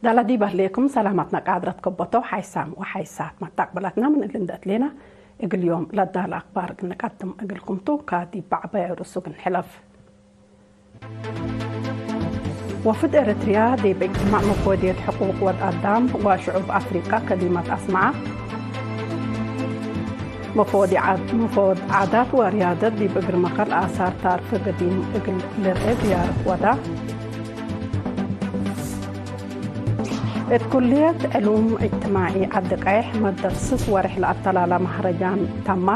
ሰላዲ በህሌኩም ሰላማትና ቃድረት ከቦተው ሓይሳም ወሓይሳት መታቅበላትና ምን እግል እንደእትሌና እግል ዮም ለዳል ኣክባር ግንቀድም እግልኩምቱ ካዲ ባዕባይ ርእሱ ግንሕለፍ። ወፍድ ኤርትርያ ዲብ እጅትማዕ መፎድየት ሕቁቅ ወድ ኣዳም ወሽዑብ ኣፍሪቃ ከሊመት ኣስመዓ። መፎድ ዓዳት ወርያደት ዲብ እግር መኸል ኣሳር ታርፍ ገዲም እግል ልርኤ ዝያርፍ ወዳ። እት ኩልየት ዕሉም እጅትማዒ ዓዲ ቀይሕ መደርስ ወርሕ ለኣተላላ ማህረጃን ተማ።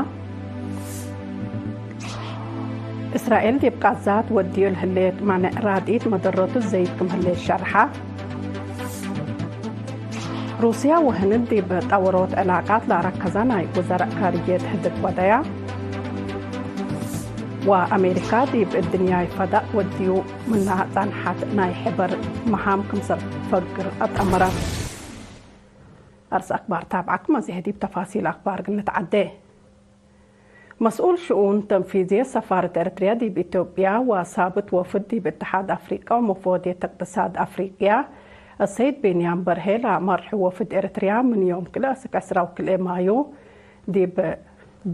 እስራኤል ዲብ ቃዛት ወድዩ ለህሌት ማንዕ ራድኢት መደረቱ ዘይት ክም ህሌት ሸርሓ። ሩስያ ወህንድ ዲብ ጠወሮት ዕላቃት ለኣረከዛ ናይ ወዘረእ ካርጅየት ህድግ ወደያ። ወኣሜሪካ ዲብ እድንያይ ፈዳእ ወድዩ ምና ጻንሓት ናይ ሕበር መሃም ክምሰል ፈግር ኣጠመራ። ኣርስ ኣክባር ታብዓኩም ኣዚሕ ዲብ ተፋሲል ኣክባር ግንትዓደ። መስኡል ሽኡን ተንፊዝየ ሰፋረት ኤርትርያ ዲብ ኢትዮጵያ ወሳብት ወፍድ ዲብ እትሓድ ኣፍሪቃ ወመፎድየት እቅትሳድ ኣፍሪቅያ ኣሰይድ ቤንያም በርሄ ለመርሑ ወፍድ ኤርትርያ ምን ዮም ክልኤ እስክ ዕስራ ወክልኤ ማዩ ዲብ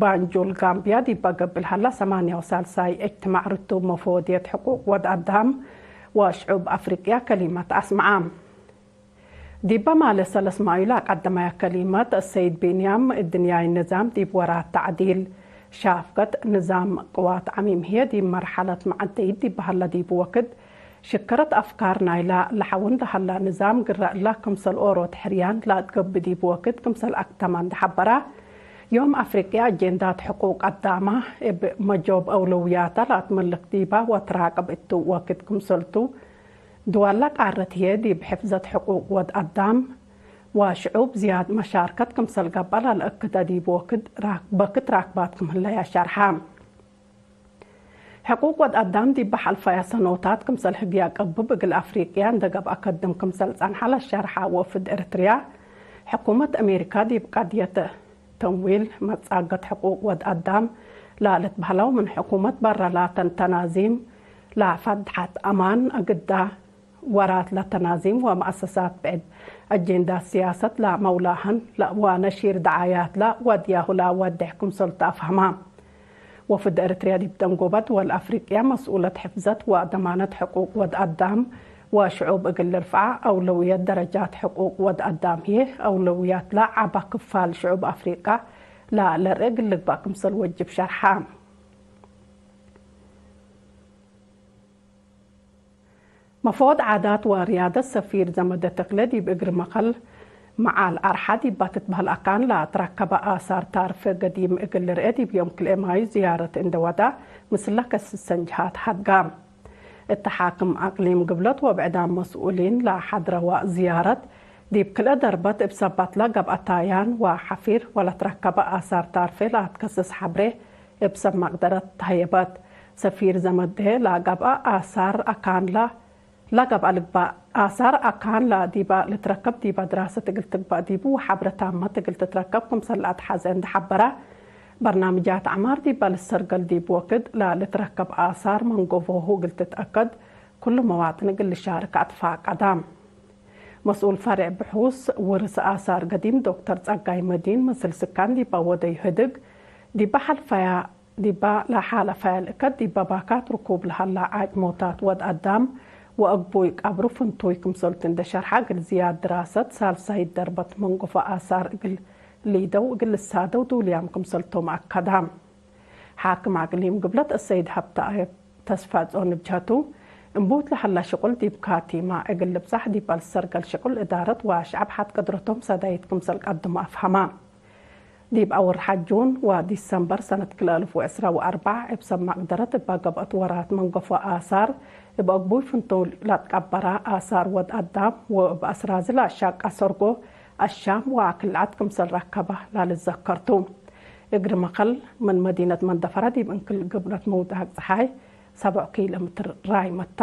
ባንጁል ጋምብያ ዲባ ገብእ ለሀላ ሰማንያ ወሳልሳይ እጅትማዕ ርቱብ መፎድየት ሕቁቅ ወድ ኣዳም ወሽዑብ ኣፍሪቅያ ከሊመት ኣስምዓ። ዲበ ማለ ሰለስ ማዩላ ቀደማያ ከሊመት፣ ሰይድ ቢንያም፣ እድንያይ ንዛም ዲብ ወራት ተዕዲል ሻፍከት ንዛም ቅዋት ዓሚም ህየ ዲብ መርሓለት መዓደይት ዲበ ሀላ ዲብ ወክድ ሽከረት ኣፍካር ናይላ ለሓውን ለሀላ ንዛም ግረ እላ ክምሰል ኦሮት ሕርያን ላትገብእ ዲብ ወክድ ክምሰል ኣክተማ እንደ ሐበራ፣ ዮም ኣፍሪቅያ ኣጀንዳት ሕቁቅ ኣዳማ እብ መጆብ አውለውያታ ላትመልክ ዲባ ወትራቅብ እቱ ወክድ ክምሰልቱ ድዋላ ቃረት ህየ ዲብ ሕፍዘት ሕቁቅ ወድ ኣዳም ወሽዑብ ዝያድ መሻርከት ክምሰል ገብአ ላልአክደ ዲብ ወክድ ራክ-፣ በክት ራክባት ክምህለያ ሸርሓ። ሕቁቅ ወድ ኣዳም ዲብ ሐልፋያ ሰኖታት ክምሰል ህግያ ቅብብ እግል ኣፍሪቅያ እንደ ገብአ ከድም ክምሰል ጸንሐ ለሸርሓ ወፍድ ኤርትርያ፣ ሕኩመት ኣሜሪካ ዲብ ቀድየት ተምዊል መጻገት ሕቁቅ ወድ ኣዳም ላልትበህለው ምን ሕኩመት በረ ላተን ተናዚም ላፈትሐት ኣማን እግዳ ወራት ለተናዚም ወመአሰሳት ብዕድ አጀንዳ ስያሰት ለመውላህን ወነሺር ደዓያት ለወድያሁ ለወድሕ ክምሰል ተአፍሀማ። ወፍድ ኤርትርያ ዲብ ደንጎባ ድወል አፍሪቅያ መስኡለት ሕፍዘት ወደማነት ሕቁቅ ወድ አዳም ወሽዑብ እግል ልርፍዓ አውለውየት ደረጃት ሕቁቅ ወድ አዳም ህዬ አውለውያት ለዐባ ክፋል ሽዑብ አፍሪቃ ለለርኤ እግል ልግባእ ክምሰል ወጅብ ሸርሓ። መፈወድ ዓዳት ወርያደት ሰፊር ዘመደ ተክለ ዲብ እግር መኸል መዓል አርሓ ዲባ ትትበህል አካን ለአትረከበ አሳር ታርፍ ገዲም እግል ልርኤ ዲብ ዮም ክልኤ ማዩ ዝያረት እንደ ወዳ ምስለ ከስስ ሰንጅሃት ሐድጋ። እት ሓክም አቅሊም ግብለት ወብዕዳም መስኡሊን ለሐድረዋ ዝያረት ዲብ ክልኤ ደርበት እብ ሰባትላ ገብአታያን ወሐፊር ወለትረከበ አሳር ታርፌ ለአትከስስ ሐብሬ እብ ሰብ መቅደረት ተሀየበት። ሰፊር ዘመዴ ለገብአ አሳር አካንላ ለገብአ ልግባእ አሳር አካንላ ዲባ ልትረከብ ዲባ ድራሰት እግል ትግባእ ዲቡ ወሐብረ ታመት እግል ትትረከብ ክምሰል ለአትሐዘ እንደ ሐበረ፣ በርናምጃት ዐማር ዲባ ልሰርገል ዲብ ወክድ ለልትረከብ አሳር መንጎፎሁ እግል ትትአከድ ኩሉ መዋጥን እግል ልሻርክ አትፋቀዳ። መስኡል ፈሬዕ ብሑስ ውርስ አሳር ገዲም ዶክተር ጸጋይ መዲን ምስል ስካን ዲባ ወደዩ ህድግ፣ ዲባ ሐልፈያ ዲባ ለሓለፈያ ልእከት ዲባ ባካት ርኩብ ለሀላ ዓጭሞታት ወድ አዳም ወአግቡይ ቀብሩ ፍንቱይ ክምሰልቱ እንደ ሸርሓ እግል ዝያድ ድራሰት ሳልሳይት ደርበት መንጎፎ አሳር እግል ሊደው እግል ልሳደው ዱልያም ክምሰልቶም አከዳ። ሓክም አቅሊም ግብለት እሰይድ ሀብተአብ ተስፋጽዮን እብ ጀሀቱ፣ እምቡት ለሀላ ሽቁል ዲብ ካቲማ እግል ልብጻሕ ዲብ አልሰርገል ሽቁል እዳረት ወአሽዐብ ሐት ቅድረቶም ሰዳይት ክምሰል ቀድሞ አፍሀማ። ዲብ አወርሐ ጁን ወዲሰምበር ሰነት ክልኤ አልፍ ወዕስራ ወአርባዕ እብ ሰብ መቅደረት እባ ገብአት ወራት መንገፎ አሳር እብ አግቡይ ፍንቶ ለትቀበራ አሳር ወድ አዳም ወእብ አስራዚ ለአሻቃ ሰርጎ አሻም ወአክልዓት ክምሰል ረከባ ላልዘከርቱ። እግር መኸል ምን መዲነት መንደፈራ ዲብ እንክል ግብለት መውዳቅ ጸሓይ ሰብዕ ኪሎ ሜትር ራይ መታ።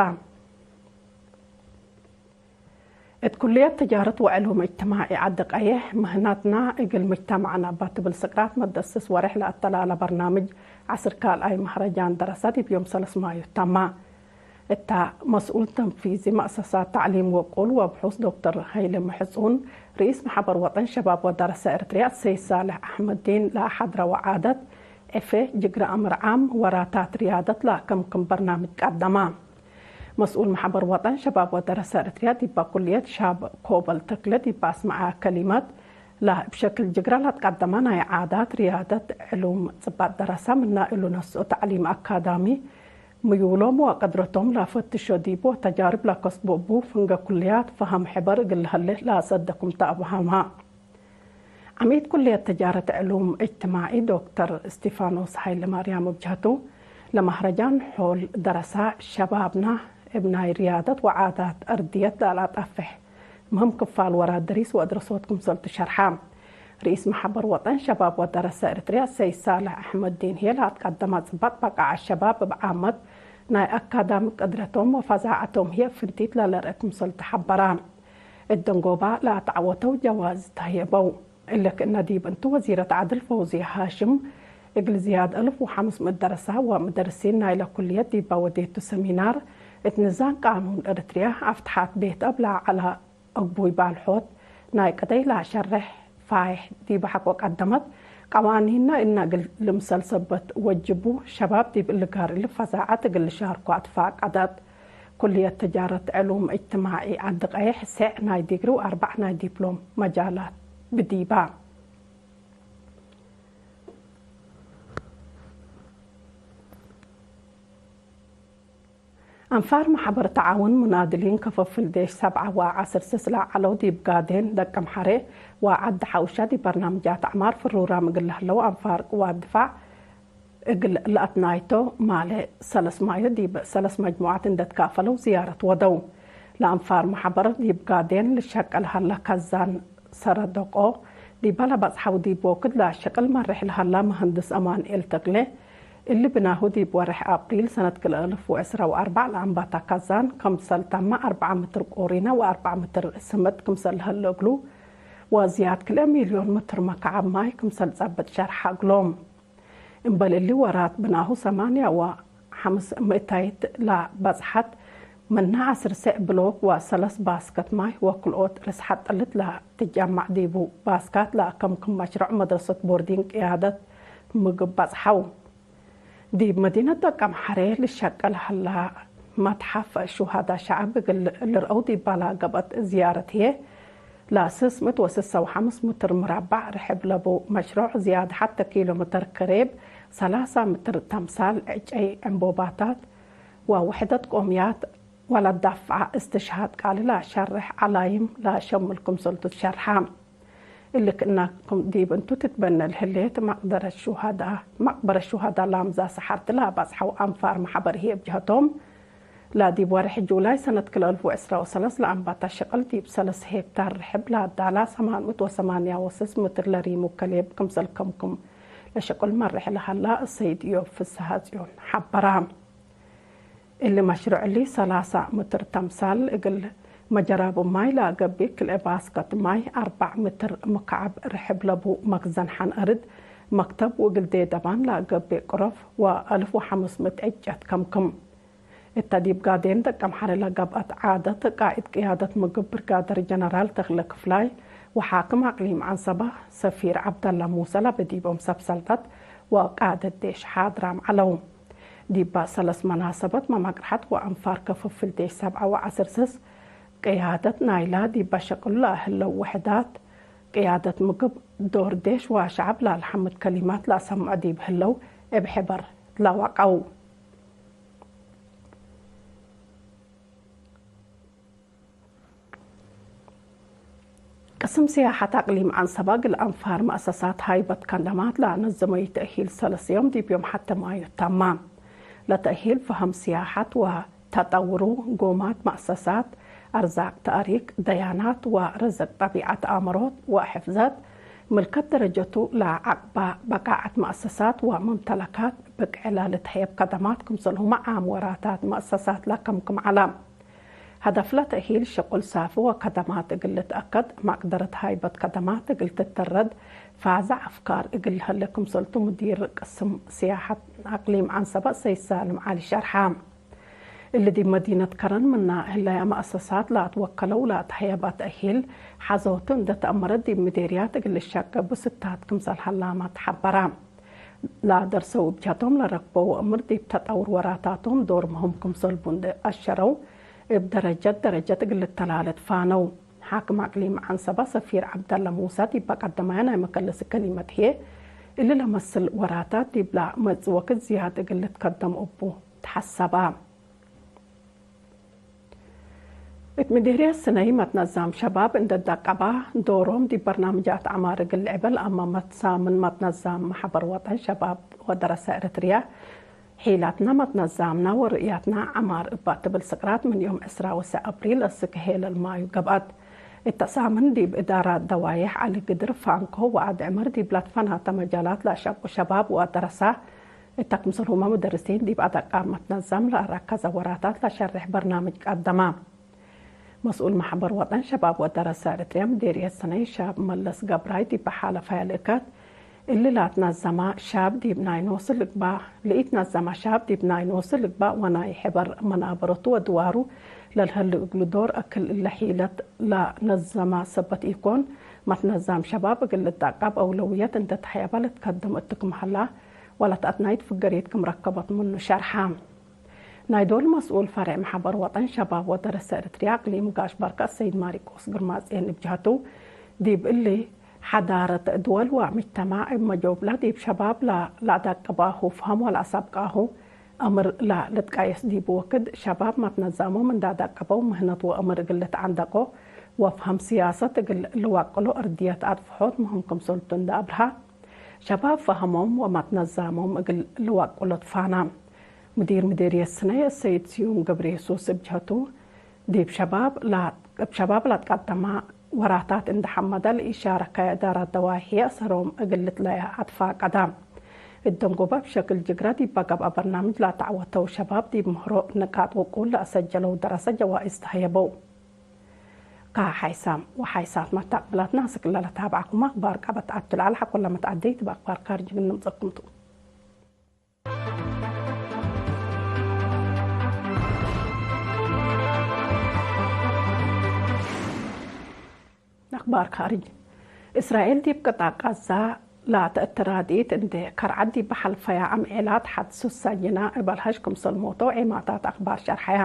እት ኩልየት ትጃረት ወዕሉም እጅትማዒ ዓዲ ቀይሕ ምህናትና እግል ምጅተማዕና እባ ትብል ስቅራት መደስስ ወሬሕ ለአተላለ በርናምጅ ዐስር ካልኣይ መህረጃን ደረሰ ዲብ ዮም ሰለስ ማዩ ተማ። እታ መስኡል ተንፊዚ መእሰሳት ታዕሊም ወቁል ወብሑስ ዶክተር ሃይለ ምሕጹን ርኢስ ማሕበር ወጠን ሸባብ ወደረሰ ኤርትርያ ሰይድ ሳልሕ ኣሕመዲን ለኣሓድራ ወዓደት ዕፌ ጅግራ ኣምርዓም ወራታት ርያደት ላከምክም በርናምጅ ቀደማ። መስኡል ማሕበር ወጠን ሸባብ ወደረሰ ኤርትርያ ዲባ ኩልየት ሻብ ኮበል ተክለ ዲባ ኣስመዓ ከሊመት ላ ብሸክል ጅግራ ላትቀደማ ናይ ዓዳት ርያደት ዕሉም ጽባጥ ደረሳ ምና እሉ ነስኦ ታዕሊም ኣካዳሚ ምይውሎም ወቀድረቶም ላፈትሾ ዲቦ ተጃርብ ላከስቦቡ ፍንገ ኩልያት ፈሃም ሕበር እግልሀለ ላሰደኩም ተኣብሃማ። ዓሚት ኩልየት ተጃረት ዕሉም እጅትማዒ ዶክተር እስቲፋኖስ ሃይለ ማርያም እብጃቱ ለማህረጃን ሖል ደረሳ ሸባብና እብ ናይ ርያደት ወዓዳት እርድየት ላላጣፍሕ ምህም ክፋል ወራ ድሪስ ወእድረሶት ክምሰልቱ ሸርሓ። ርኢስ ማሕበር ወጠን ሸባብ ወደረሰ ኤርትርያ ሰይድ ሳልሕ ኣሕመዲን ሄል ኣትቀደማ ጽባጥ በቃዓ ሸባብ እብ ዓመት ናይ ኣካዳሚ ቅድረቶም ወፈዛዓቶም ህየ ፍንቲት ለለርአ ክምሰልቱ ሓበራ። እደንጎባ ለኣተዓወተው ጀዋዝ ተህየበው። እልክ እነዲብ እንቱ ወዚረት ዓድል ፈውዚ ሃሽም እግል ዝያድ እልፍ ወሓምስ ምእት ደረሳ ወምደርሲን ናይለ ኩልየት ዲባ ወዴቱ ሰሚናር እት ንዛን ቃኑን እርትርያ ኣፍትሓት ቤት እብ ለዓላ እግቡይ ባልሖት ናይ ቅደይ ላሸርሕ ፋይሕ ዲብ ሓቆ ቀደመት ቀዋኒንና እነ እግል ልምሰል ሰበት ወጅቡ ሸባብ ዲብ እልጋር እልፍ ፈዛዓት እግል ልሻርኮ ኣትፋቀደት። ኩልየት ተጃረት ዕሉም እጅትማዒ ዓዲ ቀይሕ ሴዕ ናይ ዲግሪ ወኣርባዕ ናይ ዲፕሎም መጃላት ብዲባ። ኣንፋር ማሕበር ተዓውን ሙናድሊን ክፍፍል ዴሽ ሰብዓ ወዓስር ስስላ ዓለው ዲብ ጋዴን ደቀምሓሬ ወዓዲ ሓውሻ ዲብ በርናምጃት ኣዕማር ፍሩራ ምግል ለህለው ኣንፋር ቅዋት ድፋዕ እግል ለኣትናይቶ ማለ ሰለስ ማዮ ዲብ ሰለስ መጅሙዓት እንደትካፈለው ዝያረት ወደው። ለኣንፋር ማሕበር ዲብ ጋዴን ልሸቀል ሀላ ካዛን ሰረደቆ ዲባ ለበጽሐው ዲብ ወክድ ለሸቅል መርሕ ለሀላ መሀንድስ ኣማንኤል ተክለ እሊ ብናሁ ዲብ ወርሕ ኣፕሪል ሰነት ክልኤ እልፍ ወዕስራ ወኣርባዕ ለኣንባታ ካዛን ከምሰል ታማ ኣርብዓ ምትር ቆሪና ወኣርብዓ ምትር ስምጥ ክምሰል ለሀለ እግሉ ወዝያድ ክልኤ ሚልዮን ምትር መካዓብ ማይ ክምሰል ጸብጥ ሸርሓ እግሎም። እምበል እሊ ወራት ብናሁ ሰማንያ ወሓምስ ምእታይት ለበጽሐት ምና ዓስር ሴዕ ብሎክ ወሰለስ ባስከት ማይ ወክልኦት ርስሓት ጠልት ለትጃማዕ ዲቡ ባስካት ለከምክም መሽረዕ መድረሰት ቦርዲን ቅያደት ምግብ በጽሐው። ዲብ መዲነት ደቀምሓሬ ልሸቀል ሀላ መትሓፍ ሹሃዳ ሸዓብ እግል ልርአው ዲባላ ገብአት ዝያረት ህዬ ለስስ ምእት ወስሳ ወሓምስ ምትር ምራባዕ ርሕብ ለቡ መሽሮዕ ዝያድ ሐተ ኪሎ ምትር ከሬብ ሰላሳ ምትር ተምሳል ዕጨይ ዕንቦባታት ወውሕደት ቆምያት ወለዳፍዓ እስትሽሃድ ቃሊ ለሸርሕ ዐላይም ለሸምል ክምሰልቱ ትሸርሐ። እልክ እናኩም ዲብ እንቱ ትትበነል ህሌት መቅደረት ሹሃዳ መቅበረት ሹሃዳ ላምዛ ሰሓርቲ ለበጽሐው ኣንፋር መሓበር ህዬ ብጅሀቶም ለዲብ ወርሒ ጁላይ ሰነት ክልኤ እልፍ ወዕስራ ወሰለስ ለኣንባታ ሸቅል ዲብ ሰለስ ሄክታር ርሕብ ለዳላ ሰማን ምእት ወሰማንያ ወስስ ምትር ለሪሙ ከሌብ ክምሰል ከምኩም ለሸቅል መርሕ ለሀላ ሰይድ እዮብ ፍስሃጽዮን ሐበራ። እሊ መሽሩዕ እሊ ሰላሳ ምትር ተምሳል እግል መጀራቡ ማይ ለአገብእ ክልኤ ባስከት ማይ ኣርባዕ ምትር ምካዓብ ርሕብ ለቡ መክዘን ሐን እርድ መክተብ ወእግል ዴደባን ለአገብእ ቅረፍ ወአልፍ ወሐምስ ምእት ዕጨት ከምክም። እተ ዲብ ጋዴን ደቀምሐረ ለገብአት ዓደት ቃኢድ ቅያደት ምግብ ብርጋደር ጀነራል ተክለ ክፍላይ ወሓክም አቅሊም ዐንሰባ ሰፊር ዐብደላ ሙሰ ለበዲቦም ሰብ ሰልጠት ወቃደት ዴሽ ሓድራም ዐለው። ዲባ ሰለስ መናሰበት መማቅርሐት ወአንፋር ክፍፍል ዴሽ ሰብዓ ወዐስር ስስ ቅያደት ናይላ ዲባ ሸቅሉ ለአህለው ውሕዳት ቅያደት ምግብ ዶር ዴሽ ወሸዐብ ለአልሐምድ ከሊማት ለአሰምዖ ዲብ ህለው እብ ሕበር ለዋቀው። ቅስም ስያሐት አቅሊም ዐንሰባ እግል አንፋር መአሰሳት ሃይበት ከደማት ለአነዘመዩ ተእሂል ሰለስ ዮም ዲብ ዮም ሐተ ማዩ ተማም። ለተእሂል ፈሀም ስያሐት ወተጠውሩ ጎማት መአሰሳት፣ አርዛቅ ተእሪክ፣ ደያናት ወርዝቅ ጠቢዐት አእምሮት ወሕፍዘት፣ ምልከት ደረጀቱ ለዐቅባ በቃዐት መአሰሳት ወመምተለካት ብቅዕላ ልትሐየብ ከደማት ክምሰልሁመ ዓም ወራታት መአሰሳት ለከምክም ዐላ። ሀደፍ ለተእሂል ሸቁል ሳፊ ወከደማት እግል ልትአከድ መቅደረት ሃይበት ከደማት እግል ትተረድ ፋዘ አፍካር እግል ለሀለ ክምሰልቱ ሙዲር ቅስም ስያሐት አቅሊም ዐንሰበ ሰይድ ሳልም ዐሊ ሸርሐ። اللي دي مدينة كرن منا هلا مؤسسات لا توكلوا لا تحيبات أهل حزوت عند تأمرت دي مديريات اللي الشك بستات كمسال حلامات حبرا لا درسوا بجاتهم لركبوا أمر دي بتطور وراتاتهم دور مهم كمسال بند الشرو بدرجة درجة قلت تلالة فانو. حاكم أقليم عن سبا سفير عبد الله موسى دي بقدمانا مكلس كلمة هي اللي لمسل وراتات دي بلا مز وقت زياد قلت قدم أبو تحسبا. እት ምድህርያ ስነይ መትነዛም ሸባብ እንደ ዳቀባ ዶሮም ዲ በርናምጃት ዓማር እግል ዕበል ኣማ መትሳምን መትነዛም ማሕበር ወጠን ሸባብ ወደረሰ ኤርትርያ ሒላትና መትነዛምና ወርእያትና ዓማር እባ ትብል ስቅራት ምን ዮም ዕስራ ወሰ ኣብሪል እስክ ሄለል ማዩ ገብኣት። እተ ሳምን ዲብ እዳራ ደዋየሕ ዓሊ ግድር ፋንኮ ወኣድ ዕመር ዲብ ላትፈናተ መጃላት ላሸቁ ሸባብ ወደረሳ እታ ክምሰልሁማ መደርሲን ዲብ ኣዳቃ መትነዛም ለኣራካ ዘወራታት ለሸርሕ በርናምጅ ቀደማ። መስኡል ማሕበር ወጠን ሸባብ ወደረሰ ኤርትርያ ምዴርየት ሰነይ ሻብ መለስ ገብራይ ዲብ ሓለፋ ያልእከት እሊ ላትናዘማ ሻብ ዲብ ናይ ኖስ ልግባ ልኢትናዘማ ሻብ ዲብ ናይ ኖስ ልግባ ወናይ ሕበር መናበረቱ ወድዋሩ ለልሀሊ እግሉ ዶር እክል እለ ሒለት ላነዘማ ሰበት ኢኮን። መትነዛም ሸባብ እግል ልዳቃብ ኣውለውየት እንተ ተሕያባ ልትከደም እትክምሃላ ወላትኣት ናይት ፍገሬት ክም ረከበት ምኑ ሸርሓ። ናይ ዶል መስኡል ፈርዕ ማሕበር ወጠን ሸባብ ወደረሰ ኤርትርያ ኣቅሊም ጋሽ ባርካ ሰይድ ማሪቆስ ግርማጽዮን እብ ጀህቱ ዲብ እሊ ሓዳረት ድወል ወምጅተማዕ እብ መጆብላ ዲብ ሸባብ ላ ላዳቅባሁ ፍሃም ወላኣሳብቃሁ እምር ላ ልትቃየስ ዲብ ወክድ ሸባብ መትነዛሞም እንዳዳቀበው ምህነት ወእምር እግል ልትዓንደቆ ወፍሃም ስያሰት እግል ልዋቅሎ እርድየት ኣጥፍሖት ምህም ክምሰልቱ እንዳ ኣብርሃ ሸባብ ፈህሞም ወማትነዛሞም እግል ልዋቁሎት ፋና። ምዲር ምዴርየት ስነይ ሰይድ ስዩም ገብረ የሱስ እብ ጀህቱ ዲብ ሸባብ ላ- እብ ሸባብ ላትቃደማ ወራታት እንደ ሐመደ ለኢሻረከ እዳራ ደዋሂ ኣሰሮም እግል ልትለያ ኣትፋቀዳ። እደንጎበ ብሸክል ጅግራ ዲባ ገብኣ በርናምጅ ላተዓወተው ሸባብ ዲብ ምህሮ ንቃጥ ውቁል ለኣሰጀለው ደረሰ ጀዋኢዝ ተሀየበው። ካሓይሳም ወሓይሳት መታቅብላትና ስክላ ለታብዓኩም ኣኽባር ቃበት ኣትል ኣልሓ ኮላ መትዓደይት ብኣኽባር ካርጅ ግን ንምጸኩም ቱ። ኣኽባር ካርጅ እስራኤል ዲብ ቅጣ ቃዛ ላተእትራዲት እንዴ ከርዓዲ በሐልፈያ ኣምዔላት ሐድ ሱሳጅና እበልሀሽ ክምሰል ሞቶ ዔማታት ኣኽባር ሸርሐያ።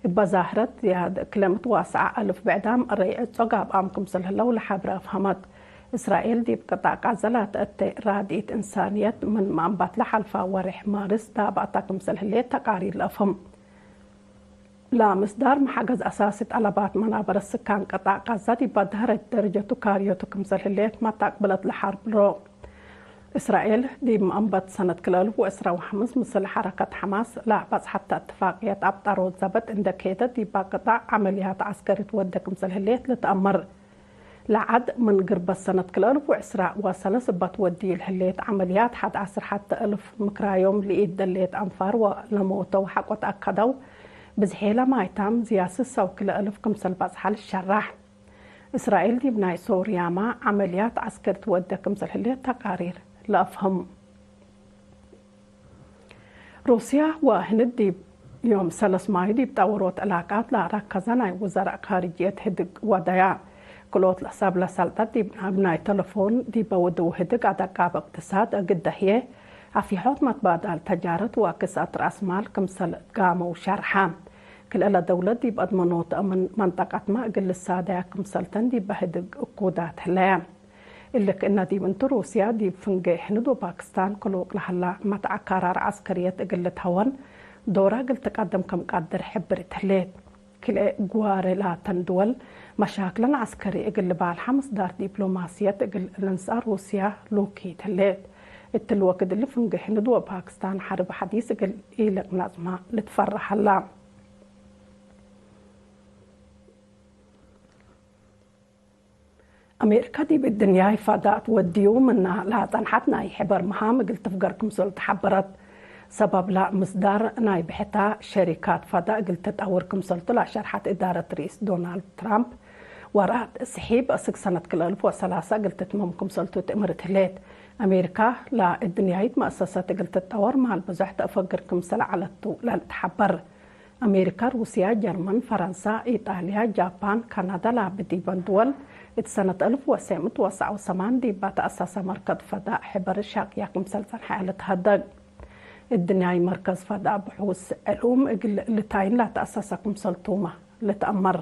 እበ ዛህረት ዝያድ ክለ ምትዋስዓ እልፍ ብዕዳም ረይ ዕጾ ጋብኣም ክምሰል ህለው ለሐብረ ኣፍሀመት። እስራኤል ዲብ ቅጣ ቃዛ ላተእቴ ራድኢት እንሳንየት ምን መኣንባት ለሐልፋ ወሬሕ ማርስ ዳብኣታ ክምሰል ህሌት ተቃሪር ለአፍህም። ላምስዳር መሓገዝ ኣሳሲ ጠለባት መናበረ ስካን ቀጣዕ ቃዛ ዲባ ዳህረጅ ደረጀቱ ካርዮቱ ክምሰል ህሌት ማታቅብለት ለሓርብ ሮ። እስራኤል ዲብ መኣንበት ሰነት ክልተ እልፍ ወዕስራ ወሐምስ ምስል ሐረከት ሐማስ ለበጽሐተ እትፋቅየት ኣብጣሮት ዘበት እንደ ኬደት ዲባ ቅጣዕ ዓመልያት ዐስከሪት ወደ ክምሰል ህሌት ልትኣመር። ለዓድ ምን ግርበ ሰነት ክልተ እልፍ ወዕስራ ወሰለስ እባ ትወዲ ለህሌት ዓመልያት ሐድ ዐስር ሐተ እልፍ ምክራዮም ልኢት ደሌት አንፋር ወለሞተው ሐቆት አከደው ብዝሔ ለማይታም ዝያስሰው ክልተ እልፍ ክምሰል በጽሐ ልሸራሕ። እስራኤል ዲብ ናይ ሶርያማ ዓመልያት ዐስከር ትወደ ክምሰል ህሌት ተቃሪር ለአፍህም። ሩስያ ወህንድ ዲብ ዮም ሰለስ ማዩ ዲብ ጠወሮት ዕላቃት ለአራከዘ ናይ ውዘራእ ካርጅየት ህድግ ወደያ። ክልኦት ሰብ ለሰልጠት ዲብ ኣብ ናይ ተለፎን ዲበ ውድው ህድግ ኣደቃብ እቅትሳድ እግደህየ ኣፊሖት መትባዳል ተጃረት ወክስአት ረአስማል ክምሰል ጋመው ሸርሐ። ክልኤለ ደውለት ዲብ አድመኖት ምን መንጠቀትመ እግል ልሳደያ ክምሰልተን ዲበ ህድግ እኩዳት ህለያ። እሊ ክእነ ዲብ እንቱ ሩስያ ዲብ ፍንጌ ህንድ ወፓክስታን ክሉቅ ለሀላ መትዐ ካራር ዐስከርየት እግል ልትሀወን ዶራ እግል ትቀድም ከም ቀድር ሕብርት ህሌት። ክልኤ ግዋሬላተን ድወል መሻክለን ዐስከሪ እግል ልባልሐ ምስዳር ዲፕሎማስየት እግል ልንስአ ሩስያ ሉኪት ህሌት። እትሊ ወክድ እሊ ፍንጌ ህንድ ወፓክስታን ሐርብ ሐዲስ እግል ኢልቅነጽማ ልትፈረህ ሀላ። ኣሜሪካ ዲብ እድንያይ ፋዳእ ትወድዩ ምና ለአጸንሐት ናይ ሕበር ምሃም እግል ትፍገር ክምሰል ተሐበረት። ሰባብላ ምስዳር ናይ ብሕታ ሸሪካት ፋዳእ እግል ትጠውር ክምሰልቱ ለሸርሐት እዳረት ርኢስ ዶናልድ ትራምፕ ወራት ስሒብ እስክ ሰነት ክልተ እልፍ ወሰላሳ እግል ትትመም ክምሰልቱ ትእምርት ህሌት። ኣሜሪካ ለእድንያይት መእሰሰት እግል ትጠወር ማል ብዙሕ ተእፈግር ክምሰል ዐለቱ ለልትሐበር። ኣሜሪካ፣ ሩስያ፣ ጀርመን፣ ፈረንሳ፣ ኢጣልያ፣ ጃፓን፣ ካናዳ ላብዲ በንድወል እቲ ሰነት እልፍ ወሰምት ወሳዕ ወሰማን ዲባ ተኣሳሳ መርከዝ ፈዳእ ሕበር ሻቅያ ክምሰል ጸንሐ እያ ልትሃደግ። እድንያይ መርከዝ ፈዳእ ብሑስ ዕሉም እግል ልታይን ላተኣሳሳ ክምሰልቱማ ልትኣመር።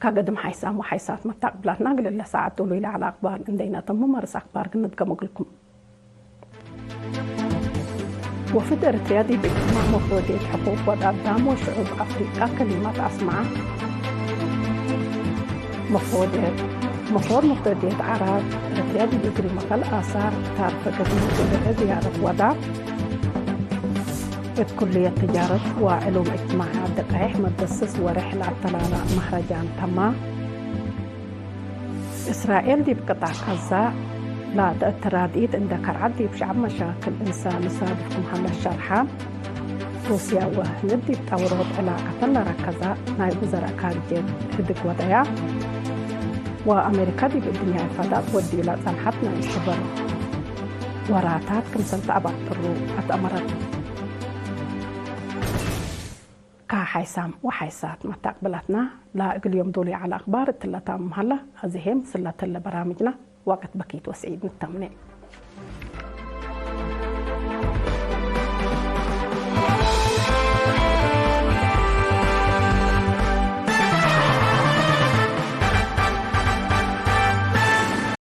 ካገድም ሓይሳም ወሓይሳት መታቅብላትና ግልለ ሰዓት ዶሎ ኢለ ዓላ ኣክባር እንደይነተሙ መርስ ኣክባር ክንድገመግልኩም። ወፍድ ኤርትርያ ዲብ እጅትማዕ መፍወድየት ሕቁቅ ወድ ኣዳም ወሽዑብ ኣፍሪቃ ከሊማት ኣስመዓ። መፍወድየት መፍወድ መፍወድየት ዓራብ ኤርትርያ ዲብ እግሪ መኸል ኣሳር ታርፈ ገድሙ ዝያረት ወዳ። እት ኩልየት ትጃረት ወዕሉም እጅትማዕ ዓዲ ቀይሕ መበስስ ወርሕ ለኣተላላ መህረጃን ተማ። እስራኤል ዲብ ቅጣዕ ቃዛ ላተእትራድኢት እንደ ከርዓት ዲብ ሸዓብ መሻክል እንሳን ልሳድፍኩም ሃላ ሸርሓ። ሩስያ ወህንድ ዲብ ጣውሮት ዕላቃተን ለረከዛ ናይ ውዘራእ ካርጅየት ህድግ ወደያ። ወኣሜሪካ ዲብ እድንያይ ፈዳት ወዲኡ ለጸንሐት ናይ ሽበር ወራታት ክምሰል ተኣባጥሩ ኣትኣመረት። ካሓይሳም ወሓይሳት መታቅብላትና ላእግል ዮም ዶሊ ዓላ ኣኽባር እትለታ ምሃላ። ኣዚሄም ስለተለ በራምጅና ወቅት በኪት ወስዒድ ንተምኔ።